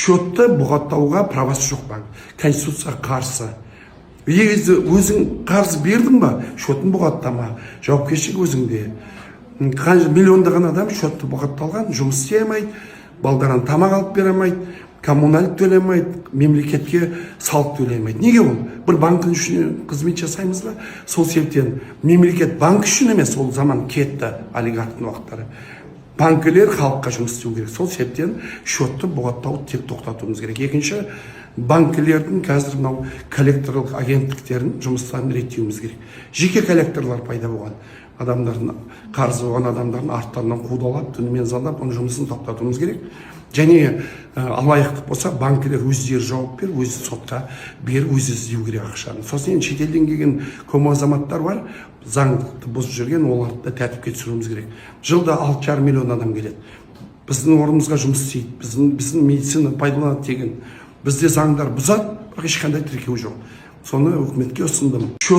Счетты бұғаттауға правасы жоқ банк, конституцияға қарсы. Егер өзің қарыз бердің ба, счетын бұғаттама, жауапкершілік өзіңде. Қанша миллиондаған адам счетты бұғатталған, жұмыс істей алмайды, балдарына тамақ алып бере алмайды, коммуналка төлей алмайды, мемлекетке салық төлей алмайды. Неге? Ол бір банктің үшін қызмет жасаймыз ба? Сол себептен мемлекет банк үшін емес, ол заман кетті, олигархтың уақыттары. Банкілер халыққа жұмыс істеу керек. Сол себептен счетты бұғаттауды тек тоқтатуымыз керек. Екінші, банкілердің қазір мынау коллекторлық агенттіктерін жұмыстарын реттеуіміз керек. Жеке коллекторлар пайда болған, адамдардың, қарызы болған адамдардың арттарынан қудалап, түнімен звондап, оның жұмысын тоқтатуымыз керек. Және алаяқтық болса, банкілер өздері жауап беріп, өзі сотқа беріп, өзі іздеу керек ақшаны. Сосын енді шетелден келген көп азаматтар бар, заңды бұзып жүрген, оларды да тәртіпке түсіруіміз керек. Жылда 6,5 миллион адам келеді біздің орнымызға, жұмыс істейді, біздің медицина пайдаланады тегін. Бізде заңдар бұзады, бірақ ешқандай тіркеу жоқ. Соны үкіметке ұсындым. Счет